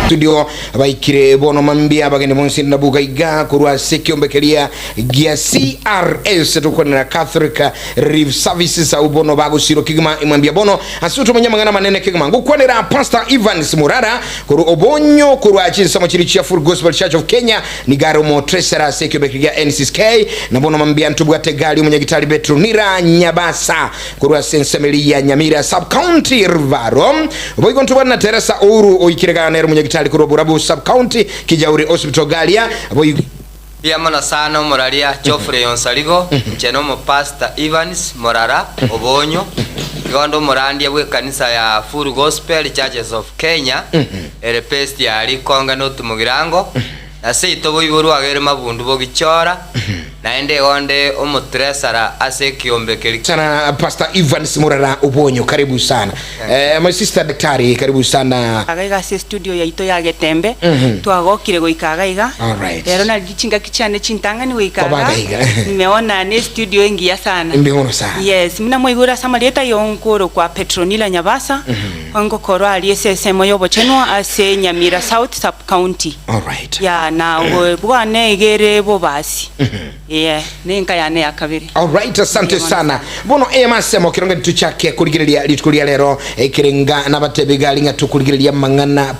Studio baikire bono mambia abageni bonsi nabuga iga korwa ase ekiombe keria gia CRS tokwanera Catholic Relief Services au bono bagosirwa kegima imambia bono ase otomanya amang'ana amanene kegima ngokwanera Pastor Evans Murara korwa obonyo korwa chinsemo chiri chia Full Gospel Church of Kenya nigo are omotresera ase ekiombe keria gia NCCK na bono mambia ntobwate egari omonyagitari Petronira Nyabasa Korwa ase ensemo eria ya Nyamira Sub-County, Rvaro, boigo ntobwate na Teresa Ouru oikire gaa nere omonyagitari korwa Borabu Sub-County, Kijauri Hospital Garia, boigo. Mbuya mono sana omoraria Geoffrey Onsarigo, inche nomopastor Evans Morara Obonyo, igo nde omorandia bw'ekanisa ya Full Gospel Churches of Kenya, ere based ya Rikonge North Mugirango, Na seito boiborwe agere mabundu bogichora, naende igo nde omotresara ase ekiombe keria. Sana Pastor Evans Murara Obonyo karibu sana eh, my sister daktari karibu sana. Iga iga ase estudio yaito ya Getembe, twagokire goika iga iga. Alright. Rero nari chingaki chiane chintang'ani goika Koba iga, iga iga. nimeona ne estudio engiya sana. Mbuya mono sana. Yes, buna mwaigure ase amarieta y'onkorokwa Petronila Nyabasa, ongokorwa aria ase ensemo y'obochenwa ase Nyamira South Sub County. Alright. Ya na bwane iga ere bobasi. Ee, nenka yane ya kabere. Alright, asante Mbuya mono sana. Bono eye masemo ekerongo tuchake kurigereria rituko ria rero ekerenga nabatebi iga ring'a tokorigereria amang'ana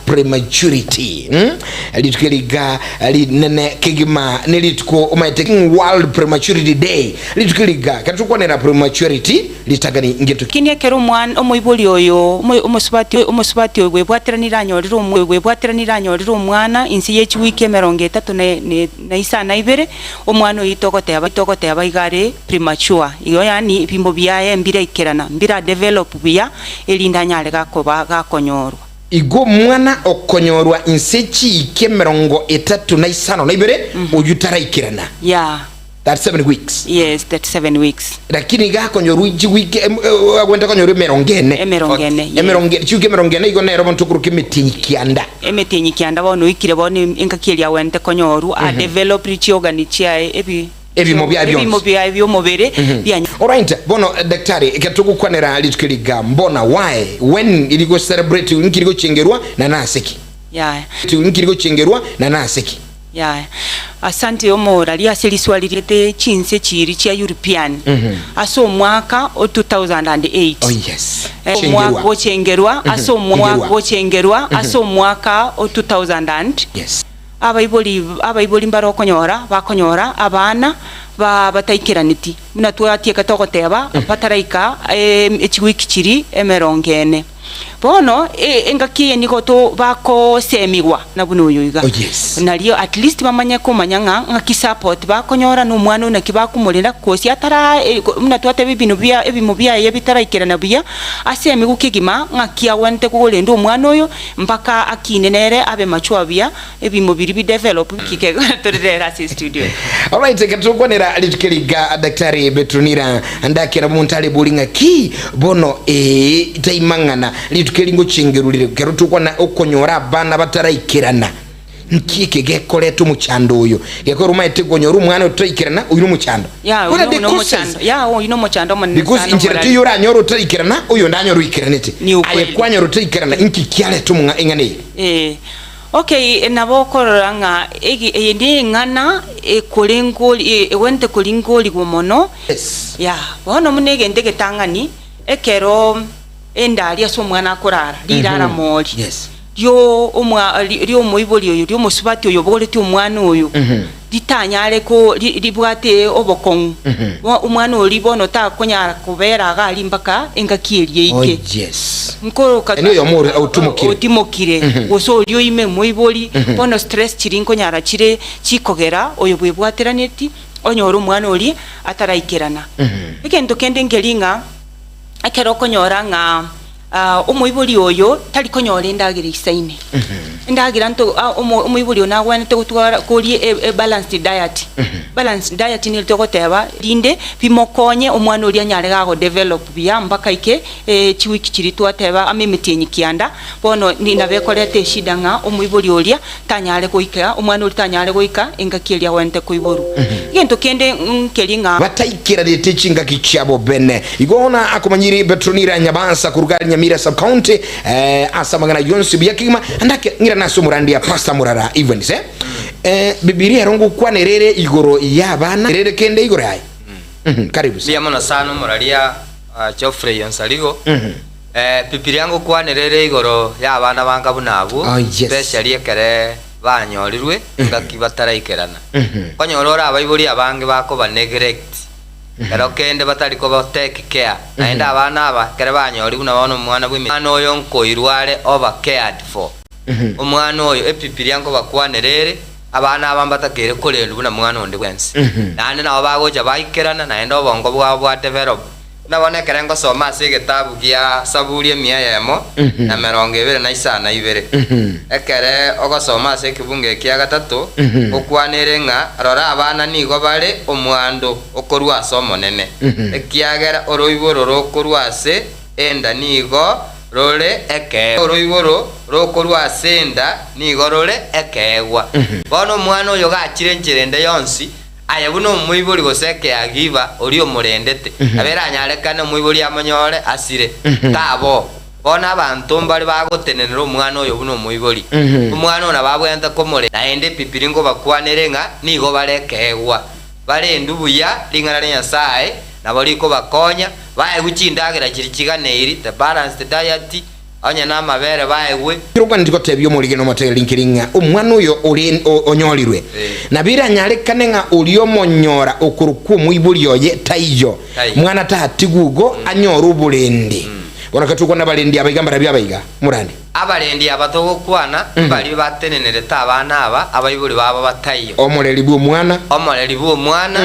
prematurity. Mm? Rituko eri iga rinene kegima ne rituko omanyete World Prematurity Day. Rituko eri iga ekero tokwanera prematurity ritang'ani ngento Lakini ekero omwana omoibori oyo omo omosubati omosubati oyo bwebwateranire anyorire omwa bwebwateranire anyorire omwana inse ye chiwiki emerongo etato na na na isano na ibere, omwana oyio togoteba togoteba iga are premature, igo yaani ebimo biaye mbiraikerana, mbira develop buya, erinde anyare gakoba gakonyorwa. Igo omwana okonyorwa inse chiiki emerongo etato na isano na ibere, oyio taraikerana. Yeah. 37 weeks. Yes, 37 weeks. Lakini iga akonyorwa chiwiki em- eh, agwente konyorwa emerongo ene. Emerongo ene, yes. Emerongo chiwiki emerongo ene igo nero bono tokoroka emetienyi kianda. Emetienyi kianda bono oikire bono em- engaki eria agwente konyorwa, a develop chiorgan chiaye ebi Ebimo biaye bionsi. ebimo biaye bia omobere bianya Alright, bono eh, daktari ekero togokwanera rituko eri iga mbona why when irigo celebrate nki rigochengerwa na nase ki? Yaya. Nki rigochengerwa na nase ki? Yaya. Asante omoraria ase riswali riete chinse chiiri chia European ase omwaka o 2008. Oh yes. Omwaka gochengerwa ase omwaka gochengerwa ase omwaka o 2000. Yes. Abaibori abaibori mbare okonyora bakonyora abana ba bataikeraneti buna twatieka togoteba bataraika echiwiki chiri emerongo ene. Bono engaki eye nigo to bakosemigwa na buna oyo iga. Oh yes. Nario at least bamanye komanya ng'a ng'aki support bakonyora na omwana oyo naki bakomorenda gose atara buna twateba ebinto bia ebimo biaye bitaraikerana buya, asemigwe kegima ng'aki agwenerete korenda omwana oyo mpaka akine nere abe mature buya, ebimo biria bi develop kegima tore rero ase estudio. Alright, ekero togokwanera rituko eri iga Daktari Petronira ndakera omonto are bori ng'a ki bono ee taimang'ana rituko eri ngochengerurire ekero tokwana okonyora abana bataraikerana nki eke gekoreta omochando oyo gekogera omaete konyora omwana otaraikerana oyio nomochando Ya, What oyio are the causes? nomochando ya oyio nomochando omonene Because sana inchera omorari. tiyo oranyore otaraikerana oyonde anyore oikeranete Ni aye ukweli. kwanyora otaraikerana inki kiareta omong'a eng'ana eye Eh. Okay, nabo okorora ng'a egi eye neng'ana ekorengori egwenerete koringorigwa mono. Yes. Yeah, bono buna egento egetang'ani, ekero endari ase omwana akorara, rirara mori, Yes. rio omwa ri riomoibori oyo, riomosubati oyo obogoretie omwana oyo, ritanyare ko ri ribwate obokong'u. Bo omwana oria bono takonyara kobera iga aria mpaka engaki eria Oh eike. yes. Nkoroka Yaani oyomo ore otimokire. otimokire, gose oria oime moibori, bono stress chiria nkonyara chire chikogera oyo bwebwateraneti onyore omwana oria ataraikerana. Egento kende nkeri ng'a ekero okonyora ng'a omoibori oyo tari konyora endagera eisaine, endagera nto omoibori oyo nagwenerete gotwara koria e balanced diet, balanced diet neri togoteba rinde bimokonye omwana oria anyare ga godevelop buya mpaka aike chiwiki chiria twateba amo emetienyi kianda, bono nabo ekoreta eshida ng'a omoibori oria tanyare goika, omwana oria tanyare goika engaki eria agwenerete koiborwa. Egento kende nkeri ng'a. Bataikerarete chingaki chiabo bene. Igo na akomanyiri Petronira Nyabansa koruga aria Nyamira Sub-County ase amang'ana yonsi buya kegima andake ng'irane ase omorandia Pastor Murara Evans. Bibilia ero ngokwanera ere igoro y'abana erere kende igoro yaye. Karibu sana. Mbuya mono sana omoraria Geoffrey Onsarigo. Bibilia ngokwanera ere igoro y'abana banga buna abwo, Oh, yes. especially ekere banyorirwe engaki bataraikerana. Okonyora ore abaibori abange bakoba neglect, ekero kende batari koba take care, naende abana aba ekere banyorirwe buna bono omwana bwe omwana oyo nkoirwa are over cared for. Omwana oyo ebibilia nkobakwanera ere, abana aba mbatakeire korendwa buna mwana onde bwensi. Naende nabo bagocha baikerana, naende obongo bwabo bwa develop. Buna bono ekero ngosoma ase egetabu gia Saburi emia eyemo na merongo ebere na isano na ibere, ekere ogosoma ase ekebungo eke kia gatato, ngokwanere ng'a rora abana nigo bare omwando okorwa ase Omonene, ekiagera oroiboro rokorwa ase enda nigo rore ekeegwa. Oroiboro rokorwa ase enda nigo rore ekeegwa. Bono omwana oyo gachire enchera ende yonsi, Aye buna omoibori gose ekeagiba oria omorendete, nabo eranyarekane omoibori amonyore asire, tabo. Bono abanto mbare bagotenenera omwana oyo buna omoibori. Omwana oyo nabo abwenerete komorenda. Naende Bibiri nkobakwanere ng'a nigo bare ekeegwa, barendwe buya ring'ana ria Nyasae nabo rikobakonya, baegwe chindagera chiria chiganeiri, the balanced diet, Onye namabere baegwe. Kirobwaneti gotebia omorigena omotegereri nkeri ng'a omwana oyo ore onyorirwe, nabo eranyarekane ng'a oria omonyora okorokwa omoibori oye taiyo, mwana tatigwe igo anyore oborendi. Bono ekero togokwana abarendi aba iga mbarabio abaiga? Morande. Abarendi aba togokwana mbaria batenenerete abana aba abaibori babo bataiyo. Omoreri bw'omwana. Omoreri bw'omwana.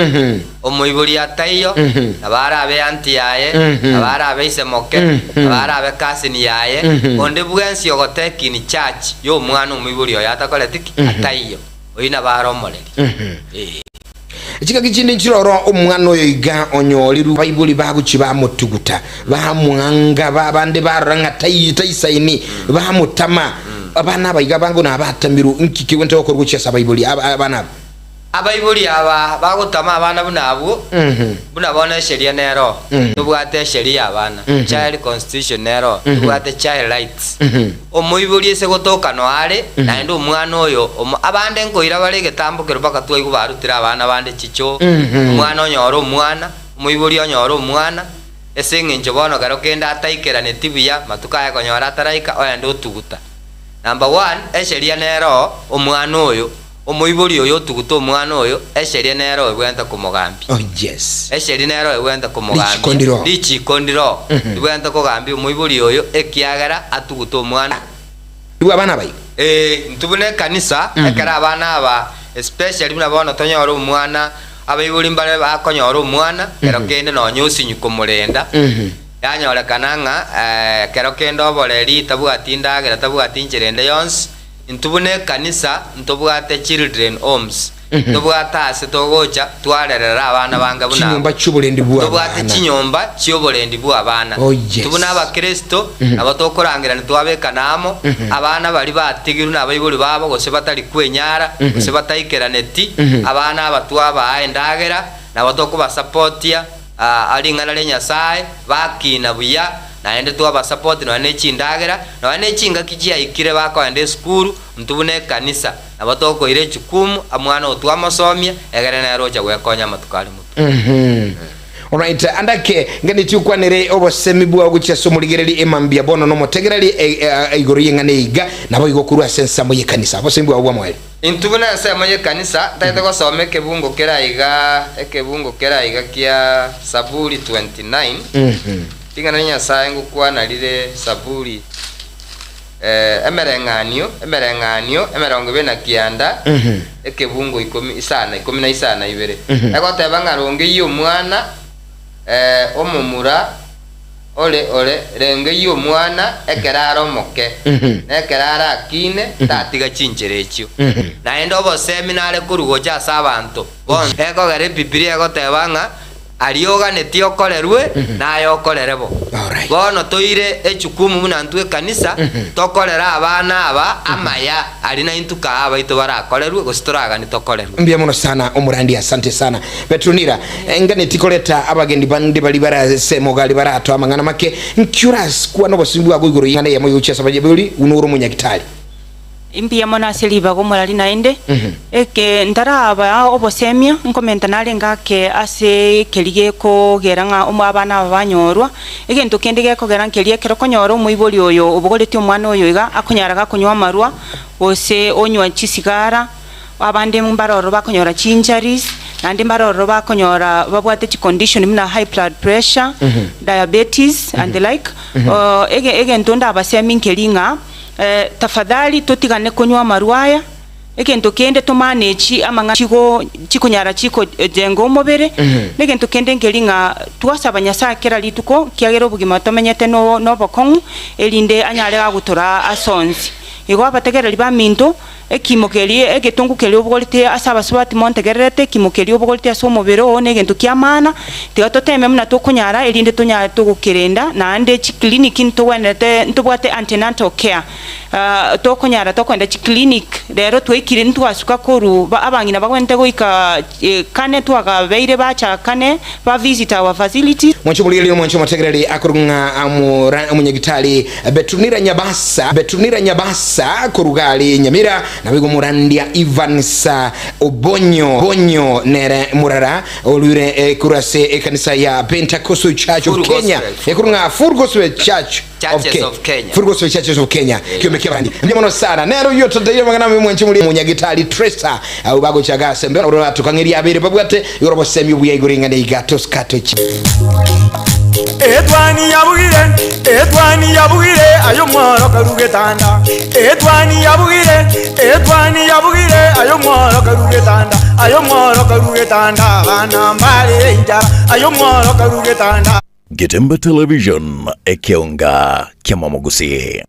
Omoibori ataiyo, nabo arabe aunty yaye, nabo arabe ise moke, nabo arabe cousin yaye, onde bwensi ogotake in charge y'omwana omoibori oye atakoreti ki? Ataiyo, oyio nabo are omoreri. Ee. Chingaki chinde nchiroro omwana oyo iga onyorirwe abaibori bagochia bamotuguta, bamwanga, abande barora ng'a tai taisaini, bamotama. Abana aba iga bango nabatamirwe, nki kegwente gokorwa gochia ase abaibori abana aba? Abaibori aba bagotama abana buna abwo, buna bono esheria nero, tobwate esheria y'abana, child constitution nero, tobwate child rights. Omoibori ase gotoka noyo are, naende omwana oyo omo abande nkoira bare egetambokero mpaka twaigwa barutire abana bande chichoo, omwana onyore omwana, omoibori onyore omwana, ase eng'encho bono kero kende ataikeraneti buya, matuko aye konyora ataraika, ogende otuguta. Number one, esheria nero, omwana oyo. Omoibori oyo otugute omwana oyo, esheria nere oebwenerete komogambia. Oh yes. Esheria nere oebwenerete Richiko komogambia. ndiro. Richiko ndiro ribwenerete kogambia omoibori oyo, ekiagera atugute omwana. Igo abana aba iga. Ee, intwe buna ekanisa, ekero abana aba, especially buna bono tonyore omwana, abaibori mbare bakonyora omwana, kero kende nonya osinyu komorenda, yanyorekana ng'a kero kende oboreri, tabwati ndagera, tabwati inchera ende yonsi, Intwe buna ekanisa ntobwate children homes, ntobwate aase togocha twarerera abana bange buna Chinyomba abwo. chi'oborendi Ntobwate bw'abana. chinyomba chi'oborendi bw'abana. Oh, yes. Intwe buna abakristo nabo tokorangerania twabekana amo, abana baria batigirwe nabaibori babo gose batari kwenyara, gose bataikeraneti, abana aba twabaa endagera, nabo tokobasapotia aa ring'ana ria Nyasae, bakina buya, naende twabasapoti nonya ne chindagera, nonya ne chingaki chiaikire bakoenda esukuru, intwe buna ekanisa nabo tokoira echukumu, omwana oo twamosomia, egere nere ocha gwekonya amatuko are motwe. Alright, andake nganeti okwanere obosemi bwao gochia ase omorigereri emambia bono nomotegereri igoro y'eng'ana eye iga, naboigo korwa ase ensemo y'ekanisa. Obosemi bwao bw'omoerio. Intwe buna ensemo y'ekanisa ntagete gosoma ekebungo kere aiga, ekebungo kere aiga kia Saburi 29, Ring'ana ria Nyasae ngokwana rire Saburi emereng'anio, emereng'anio emerongo ebere na kianda, ekebungo ikomi isana, ikomi na isana ibere. Egoteba ng'a rongeyia omwana omomura ore ore rengeyia omwana ekero are omoke, na ekero arakine tatiga chinchera echio. Naende obosemi nare korwa gocha ase abanto bonsi. Ekogera Ebibilia egoteba ng'a aria oganetie okorerwe, naye okorere bo. Alright. Bono toire echukumu buna intwe ekanisa, tokorere abana aba amaya aria naintwe kaa abaito barakorerwe, gose toraganie tokorerwe. Mbuya mono sana omorandi asante sana Petronira nganeti koreta abagendi bande baria bare ase emogari baratoe amang'ana make nki oraskwane obosemi bwago igoro y'eng'ana eyemo yogochia ase abayabori buna ore omonyagitari. Mbuya mono ase ribaga omorari naende, eke ntarabaa obosemia, nkomenta narenge ake ase keria gekogera ng'a omo abana aba banyorwa. Egento kende gekogera nkeria ekero okonyora omoibori oyo obogoretie omwana oyo iga, akonyara gakonywa amarwa, gose onywa chisigara, abande mbare ororo bakonyora chi-injuries, naende mbare ororo bakonyora babwate chicondition buna high blood pressure, diabetes and the like. Ege egento ndabasemi nkeri ng'a. Tafadhali totigane konywa amarwa aya, egento kende tomanage amang'ana chigo chikonyara chikojenga omobere, na egento kende nkeri ng'a twasaba Nyasae kera rituko, ekiagera obogima tomenyete no nobokong'u, erinde anyare gagotoraa ase onsi. Igo abategereri baminto, ekimo keria egetongu keria obogorete ase abasubati montegererete, ekimo keria obogorete ase omobere oo negento ki'amaana, tiga toteme buna tokonyara erinde tonyare togokerenda, naende chiclinic ntogwenerete ntobwate antenatal care, tokonyara tokogenda chiclinic, rero twaikire ntwasuka korwa ba abang'ina bagwenerete goika kane twagabeire bacha kane ba visit our facilities. Mwanche omorigereria omwanche omotegereri akorwa ng'a amora omonyagitari Betrunira Nyabasa Betrunira Nyabasa korwa gari Nyamira naboigo omorandia Evans Obonyo Obonyo nere morara oruire korwa ase ekanisa ya Pentecostal Church of Full Kenya Gospel, Full ekorwa ng'a Full Gospel Church of Churches Ke- of Kenya. Full Gospel Churches of Kenya kiombe kia abandi mbuya mono sana nero oyio toteire amang'ana amabe mwanche muri omonyagitari Tresa abwo bagochaga ase embeo oro tukang'eria abere babwate igoro obosemi obuya igoro ing'ana iga tosikato chi Etwani yabugire, etwani yabugire, aye omworo karue getanda. Etwani yabugire, etwani yabugire, aye omworo karue getanda. Aye omworo karue getanda, abana mbare enchara, aye omworo karue getanda. Getembe Television, ekeonga ki'amamogusii.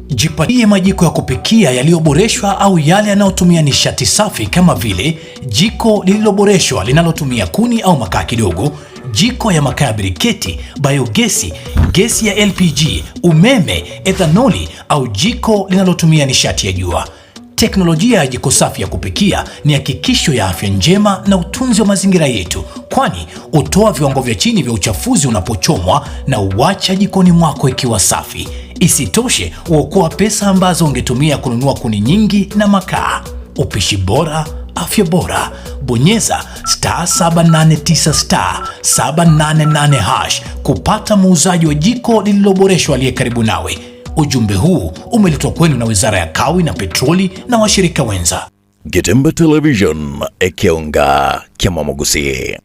Jipatie majiko ya kupikia yaliyoboreshwa au yale yanayotumia nishati safi kama vile jiko lililoboreshwa linalotumia kuni au makaa kidogo, jiko ya makaa ya briketi, bayogesi, gesi ya LPG, umeme, ethanoli au jiko linalotumia nishati ya jua. Teknolojia ya jiko safi ya kupikia ni hakikisho ya afya njema na utunzi wa mazingira yetu, kwani hutoa viwango vya chini vya uchafuzi unapochomwa na huacha jikoni mwako ikiwa safi. Isitoshe, huokoa pesa ambazo ungetumia kununua kuni nyingi na makaa. Upishi bora, afya bora. Bonyeza star 789 star 788 hash kupata muuzaji wa jiko lililoboreshwa aliye karibu nawe. Ujumbe huu umeletwa kwenu na Wizara ya Kawi na Petroli na washirika wenza. Getembe Television, ekeonga ki'amamogusii.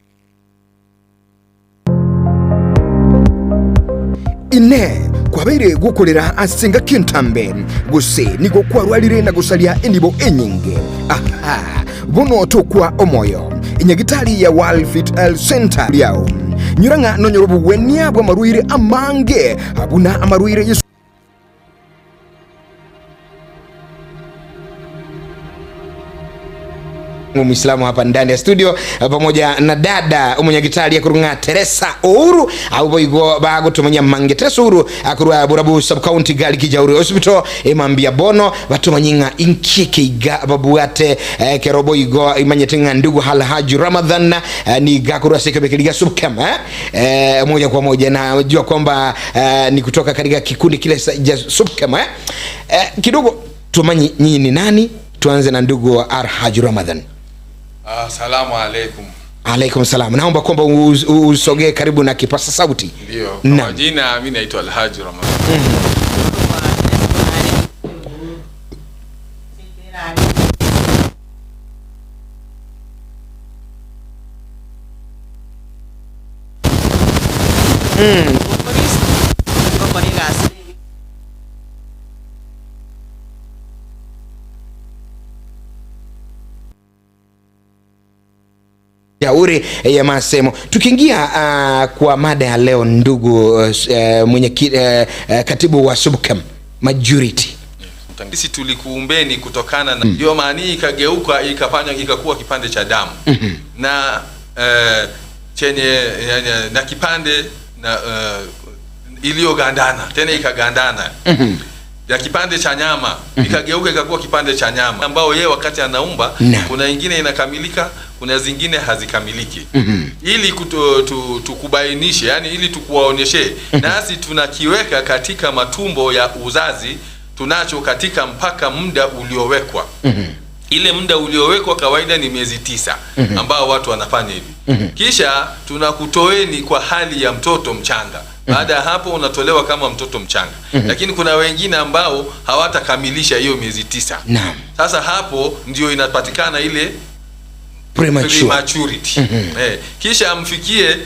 Inee! Kwabeire gokorera ase engaki entambe, gose nigo kwarwarire na gosaria enibo enyinge? Aha! Bono tokwa omoyo. Enyagitari ya World Fit Health Center riao. Nyora ng'a nonyore obogwenia bw'amarwaire amange, buna amarwaire ye Muislamu hapa ndani ya studio pamoja na dada omonyagitari akorwa ng'a Teresa Ouru abwo boigo bagotomanya mange Teresa Ouru akorwa Borabu sub county gari Kijauri Hospital emambia bono batomanye ng'a inki eke iga babwate ekero boigo imanyete ng'a ndugu Alhaji Ramadhan niga akorwa ase ekebe keria gia Subcam moja kwa moja najua kwamba ni kutoka katika kikundi kile cha Subcam kidogo tumanye nyinyi ni nani tuanze na ndugu Alhaji Ramadhan. Asalamu alaikum. Alaikum salam. Naomba kwamba usogee karibu na kipasa sauti. Ndio. Kwa majina mimi naitwa Alhaji Ramadhan. Omokristo ngokora egasi. Shauri ya masemo. Tukiingia kwa mada ya leo ndugu mwenyekiti katibu wa SUBKEM majority. Sisi tulikuumbeni kutokana na ndio maana ikageuka ikafanya ikakuwa kipande cha damu na chenye na kipande na iliyogandana tena ikagandana ya kipande cha nyama ikageuka ikakuwa kipande cha nyama ambao yeye wakati anaumba kuna ingine inakamilika, kuna zingine hazikamiliki. Ili tukubainishe, yani ili tukuwaonyeshe, nasi tunakiweka katika matumbo ya uzazi, tunacho katika mpaka muda uliowekwa. Ile muda uliowekwa kawaida ni miezi 9 ambao watu wanafanya hivi. Kisha tunakutoeni kwa hali ya mtoto mchanga. Baada ya hapo unatolewa kama mtoto mchanga. Lakini kuna wengine ambao hawatakamilisha hiyo miezi 9. Naam. Sasa hapo ndio inapatikana ile prematurity. Kisha amfikie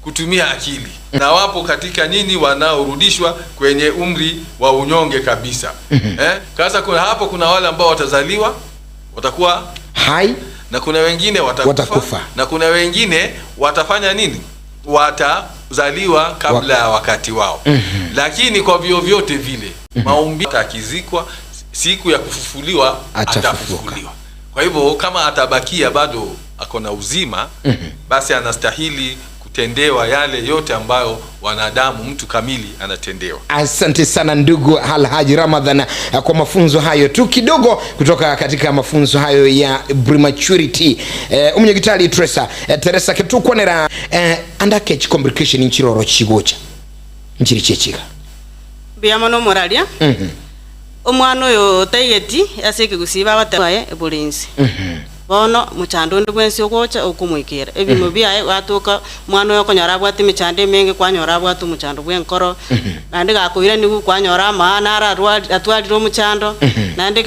kutumia akili. Na wapo katika nyinyi wanaorudishwa kwenye umri wa unyonge kabisa. Sasa kuna hapo kuna wale ambao watazaliwa watakuwa hai na kuna wengine watakufa, na kuna wengine watafanya nini? Watazaliwa kabla ya wakati wao. Lakini kwa vyovyote vile maombi atakizikwa, siku ya kufufuliwa atafufuliwa. Kwa hivyo kama atabakia bado ako na uzima, basi anastahili kutendewa yale yote ambayo wanadamu mtu kamili anatendewa. Asante sana ndugu Alhaji Ramadhan kwa mafunzo hayo tu kidogo kutoka katika mafunzo hayo ya prematurity. Umunyagitali Teresa Teresa ketukwanera andake complication nchiroro chigocha nchiri chechika biyama no moralia. Omwana oyo taigeti ase ekegusii bagoteba eburinzi. Bono muchando ndi bwensi ogocha okumwikera ebimo biaye gwatuka mwana oyo okonyora abwate emechando emenge kwanyora abwate omochando bwa enkoro naende gakoira nigo kwanyora amaana atwarire omochando naende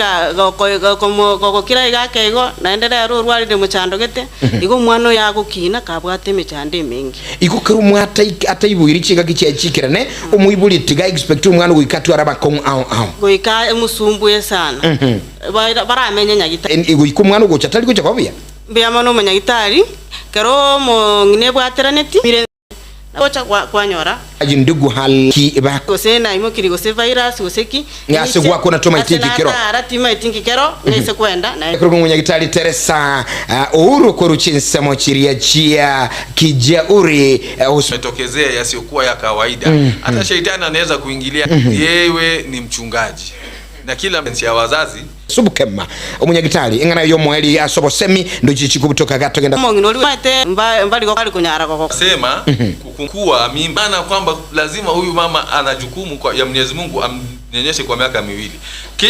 gogokira iga ake igo naende rero orwarire mochando gete igo omwana oyo agokina kabwate emechando emenge. Igo kero omwata ataiboire chingaki chiachikirane omoibori tiga expect omwana goika atware abakong'u ao ao goika emusumbuye sana. Baramenye nyagitari goika omwana ogocha tari gocha kobuya mbiama no munyagitari kero mong'ine bwateraneti gocha kwanyora aji ndugu hali ba gose naimokiri gose virus gose ki Ase gwako natoma itinki kero. Ase tima itinki kero nese kwenda na Kero munyagitari Teresa Uhuru koruchinsemo chiria chia kijauri metokezea yasiyokuwa ya kawaida. Hata sheitani anaweza kuingilia. Yewe ni mchungaji na kila ya wazazi subukema omunyagitari ingana yo mweli asobosemi ndo chichi kubutoka gatogenda mong'ina ori maete mbali go kunyara gogo sema kukua mimba na kwamba lazima huyu mama ana jukumu kwa ya Mwenyezi Mungu amnyenyeshe kwa miaka 2.